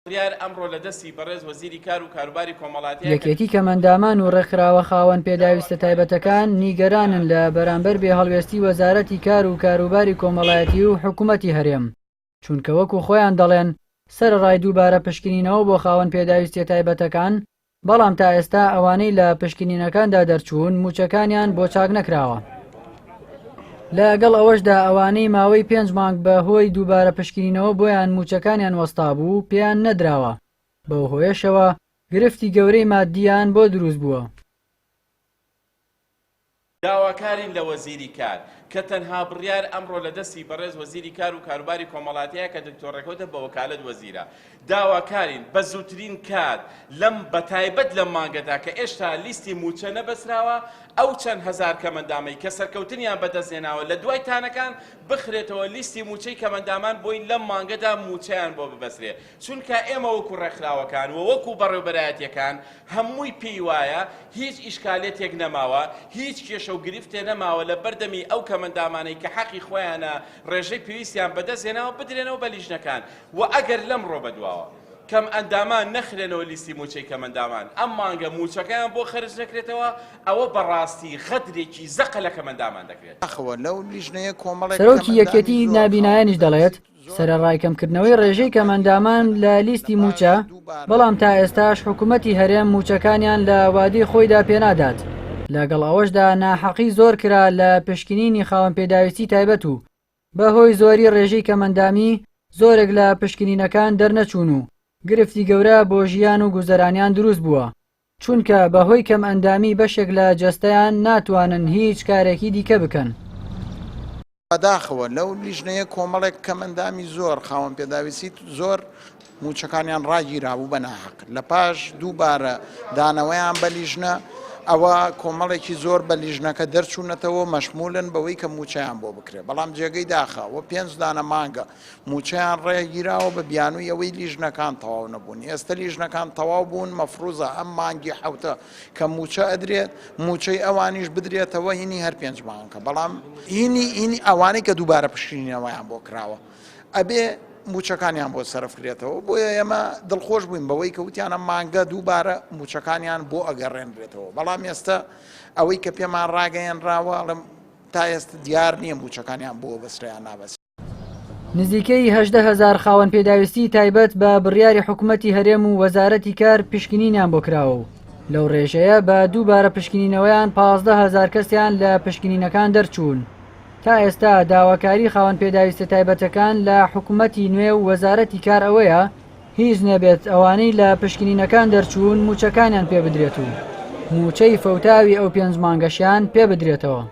بڕیار ئەمڕۆ لە دەستی بەڕێز وەزیری کار و کاروباری کۆمەڵاتییە کە. یەکێتی کەمئەندامان و ڕێکخراوە خاوەن پێداویستە تایبەتەکان نیگەرانن لە بەرامبەر بێهەڵوێستی وەزارەتی کار و کاروباری کۆمەڵایەتی و حکومەتی هەرێم، چونکە وەکو خۆیان دەڵێن سەرەڕای دووبارە پشکنینەوە بۆ خاوەن پێداویستیە تایبەتەکان، بەڵام تا ئێستا ئەوانەی لە پشکنینەکاندا دەرچوون مووچەکانیان بۆ چاک نەکراوە. لەگەڵ ئەوەشدا ئەوانەی ماوەی پێنج مانگ بە هۆی دووبارە پشکنینەوە بۆیان مووچەکانیان وەستابوو پێیان نەدراوە، بەو هۆیەشەوە گرفتی گەورەی ماددیان بۆ دروست بووە. داواکارین لە وەزیری کار کە تەنها بڕیار ئەمڕۆ لە دەستی بەڕێز وەزیری کار و کاروباری کۆمەڵاتیە کە دکتۆر ڕێکەوتە بە وەکالەت وەزیرە داواکارین بە زووترین کات لەم بەتایبەت لەم مانگەدا کە ئێشتا لیستی مووچە نەبەسراوە ئەو چەند هەزار کەمەندامەی کە سەرکەوتنیان بەدەستهێناوە لە دوای تانەکان بخرێتەوە لیستی مووچەی کەمەندامان بۆی لەم مانگەدا مووچەیان بۆ ببەسرێ چونکە ئێمە وەکو ڕێکخراوەکان و وەکو بەڕێوبەرایەتیەکان هەمووی پێی وایە هیچ ئیشکالێتێک نەماوە، هیچ کێشە و گرفتێ نەماوە لە بەردەمی ئەو کەمەندامانەی کە حەقی خۆیانە ڕێژەی پێویستیان بەدەست هێناوە بدرێنەوە بە لیژنەکان و ئەگەر لەمڕۆ بەدواوە کەمئەندامان نەخرێنەوە لیستی مووچەی کەمەندامان ئەم مانگە مووچەکەیان بۆ خەرج نەکرێتەوە ئەوە بەڕاستی غەدرێکی زەقە لە کەمئەندامان دەکرێت. داخەوە لەو لیژنەیە کۆمەڵێک سەرۆکی کەمئەندامی یەکێتی زۆر خاوەن نابینایانیش دەڵێت، پێداویستی زۆر سەرەڕای کەمکردنەوەی ڕێژەی کەمئەندامان لە لیستی مووچە، بەڵام تا ئێستاش حکومەتی هەرێم مووچەکانیان لە وادەی خۆیدا پێنادات، لەگەڵ ئەوەشدا ناحەقی زۆر کرا لە پشکنینی خاوەن پێداویستی تایبەت و بەهۆی زۆری ڕێژەی کەمئەندامی زۆرێک لە پشکنینەکان دەرنەچوون و گرفتی گەورە بۆ ژیان و گوزەرانیان دروست بووە. چونکە بەهۆی کەمئەندامی بەشێک لە جەستەیان ناتوانن هیچ کارێکی دیکە بکەن. بەداخەوە لەو لیژنەیە کۆمەڵێک کەمئەندامی زۆر خاوەن پێداویستی زۆر مووچەکانیان ڕاگیرابوو بە ناحەق لە پاش دووبارە دانەوەیان بە لیژنە ئەوە کۆمەڵێکی زۆر بە لیژنەکە دەرچوونەتەوە مەشمولن بەوەی کە مووچەیان بۆ بکرێت بەڵام جێگەی داخە وە پێنج دانە مانگە مووچەیان ڕێگیراوە بە بیانووی ئەوەی لیژنەکان تەواو نەبوون، ئێستە لیژنەکان تەواو بوون مەفروزە ئەم مانگی حەوتە کە مووچە ئەدرێت مووچەی ئەوانیش بدرێتەوە هینی هەر پێنج مانگە بەڵام هینی هینی ئەوانەی کە دووبارە پشکنینەوەیان بۆ کراوە ئەبێ مووچەکانیان بۆ سەرف کرێتەوە بۆیە ئێمە دڵخۆش بووین بەوەی کە وتیانە مانگە دووبارە مووچەکانیان بۆ ئەگەڕێنرێتەوە بەڵام ئێستا ئەوەی کە پێمان ڕاگەیەنراوە تا ئێستا دیار نییە مووچەکانیان بۆ بەسرەیان نابەسرێ. نزیکەی 18 هەزار خاوەن پێداویستی تایبەت بە بڕیاری حکومەتی هەرێم و وەزارەتی کار پشکنینیان بۆ کراوە و لەو ڕێژەیە بە دووبارە پشکنینەوەیان 15 هەزار کەسیان لە پشکنینەکان دەرچوون. تا ئێستا داواکاری خاوەن پێداویستە تایبەتەکان لە حکومەتی نوێ و وەزارەتی کار ئەوەیە هیچ نەبێت ئەوانەی لە پشکنینەکان دەرچوون مووچەکانیان پێ بدرێت و مووچەی فەوتاوی ئەو پێنج مانگەشیان پێ بدرێتەوە.